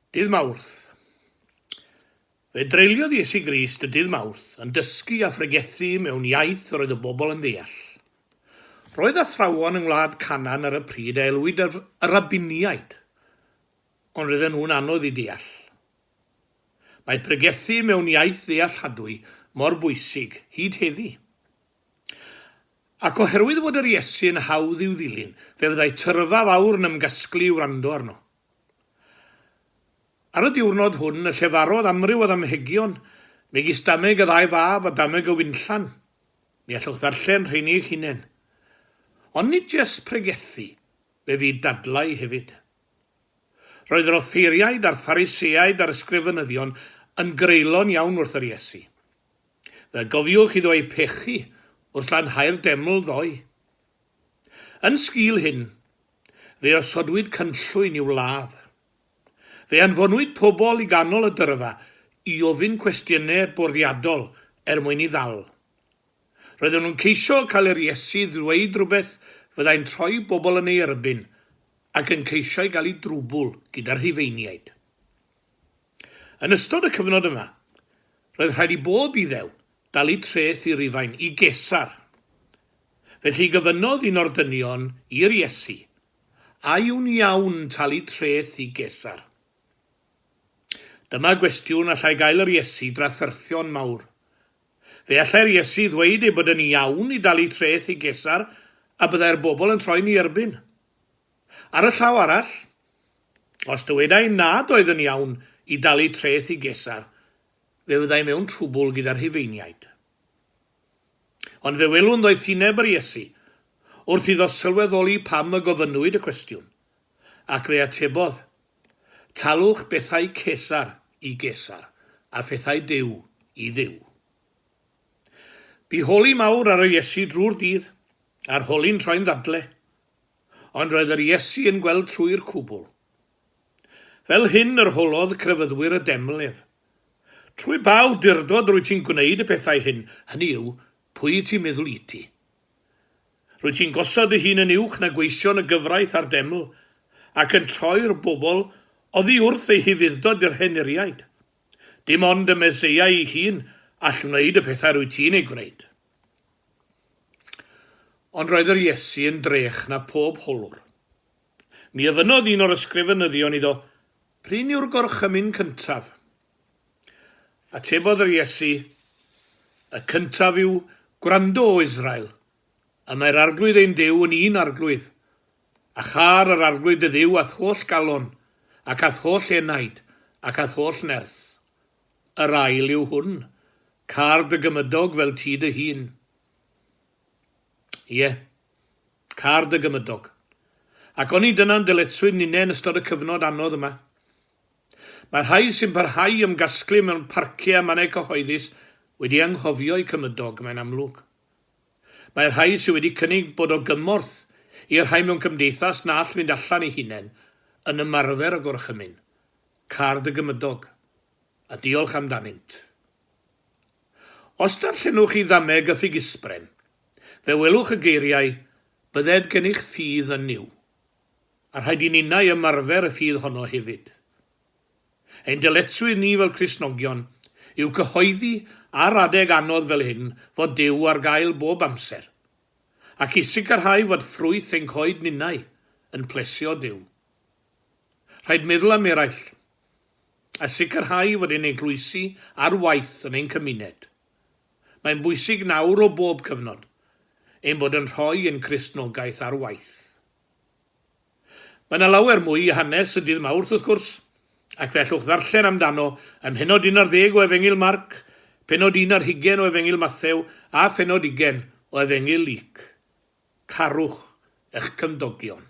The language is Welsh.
Dydd Mawrth. Fe dreuliodd Iesu Grist y dydd Mawrth yn dysgu a phregethu mewn iaith yr oedd y bobl yn ddeall. Roedd athrawon yng ngwlad Canaan ar y pryd a elwid yr Rabiniaid, ond roedden nhw'n anodd i deall. Mae pregethu mewn iaith ddealladwy mor bwysig hyd heddi. Ac oherwydd fod yr Iesu yn hawdd i'w ddilyn, fe fyddai tyrfa fawr yn ymgasglu i wrando arno. Ar y diwrnod hwn y llefarodd amryw o ddamhegion, megis dameg y ddau fab a dameg y winllan. Mi allwch ddarllen rheini eich hunain. Ond nid jest pregethu, fe fu dadlau hefyd. Roedd yr offeiriaid a'r Phariseaid a'r ysgrifenyddion yn greulon iawn wrth yr Iesu. Fe gofiwch iddo eu pechu wrth lanhau'r deml ddoe. Yn sgîl hyn, fe osodwyd cynllwyn i'w ladd. Fe anfonwyd pobl i ganol y dyrfa i ofyn cwestiynau bwriadol er mwyn ei ddal. Roedden nhw'n ceisio cael yr Iesu ddweud rhywbeth fyddai'n troi bobl yn ei erbyn ac yn ceisio ei gael i drwbwl gyda'r Rhufeiniaid. Yn ystod y cyfnod yma, roedd rhaid i bob Iddew dalu treth i Rufain, i Gesar. Felly gofynnodd un o'r dynion i'r Iesu, A yw'n iawn talu treth i Gesar? Dyma gwestiwn allai gael yr Iesu drafferthion mawr. Fe allai'r Iesu ddweud ei bod yn iawn i dalu treth i Gesar a byddai'r bobl yn troi'n ei erbyn. Ar y llaw arall, os dywedai nad oedd yn iawn i dalu treth i Gesar, fe fyddai mewn trwbwl gyda'r Rhufeiniaid. Ond fe welwn ddoethineb yr Iesu wrth iddo sylweddoli pam y gofynnwyd y cwestiwn, ac fe atebodd, Talwch bethau Cesar i Gesar, a phethau Duw i Dduw. Bu holi mawr ar yr Iesu drwy'r dydd, a'r holi'n troi'n ddadle. Ond roedd yr Iesu yn gweld trwy'r cwbl. Fel hyn yr holodd crefyddwyr y deml ef. Trwy ba awdurdod rwyt ti'n gwneud y pethau hyn, hynny yw, pwy wyt ti'n meddwl wyt ti? Rwyt ti'n gosod dy hun yn uwch na gweision y gyfraith a'r deml, ac yn troi'r bobl oddi wrth eu hufudd-dod i'r henuriaid. Dim ond y Meseia ei hun all wneud y pethau rwyt ti'n eu gwneud. Ond roedd yr Iesu yn drech na phob holwr. Mi ofynnodd un o'r ysgrifenyddion iddo, P'run yw'r gorchymyn cyntaf? Atebodd yr Iesu, Y cyntaf yw, Gwrando, O Israel, y mae'r Arglwydd ein Duw yn un Arglwydd, a châr yr Arglwydd dy Dduw â'th holl galon, ac â'th holl enaid, ac â'th holl nerth. Yr ail yw hwn, Câr dy gymydog fel ti dy hun. Ie, Car dy gymydog. Ac oni dyna'n dyletswydd ninne yn ystod y cyfnod anodd yma? Mae rhai sy'n parhau i ymgasglu mewn parciau a mannau cyhoeddus wedi anghofio'u cymydog, mae'n amlwg. Mae rhai sydd wedi cynnig bod o gymorth i'r rhai mewn cymdeithas na all fynd allan eu hunain yn ymarfer y gorchymyn, car dy gymydog, a diolch amdanynt. Os darllenwch chi ddameg y ffigysbren, fe welwch y geiriau, Bydded gennych ffydd yn Nuw. A rhaid i ninnau ymarfer y ffydd honno hefyd. Ein dyletswydd ni fel Cristnogion yw cyhoeddi ar adeg anodd fel hyn fod Duw ar gael bob amser, ac i sicrhau fod ffrwyth ein coed ninnau yn plesio Duw. Rhaid meddwl am eraill, a sicrhau fod ein eglwysi ar waith yn ein cymuned. Mae'n bwysig nawr o bob cyfnod, ein bod yn rhoi ein Cristnogaeth ar waith. Mae yna lawer mwy i hanes y dydd Mawrth, wrth gwrs, ac fe allwch ddarllen amdano ym mhennod 11 o Efengyl Marc, pennod 21 o Efengyl Mathew a phennod 20 o Efengyl Luc. Carwch eich cymdogion.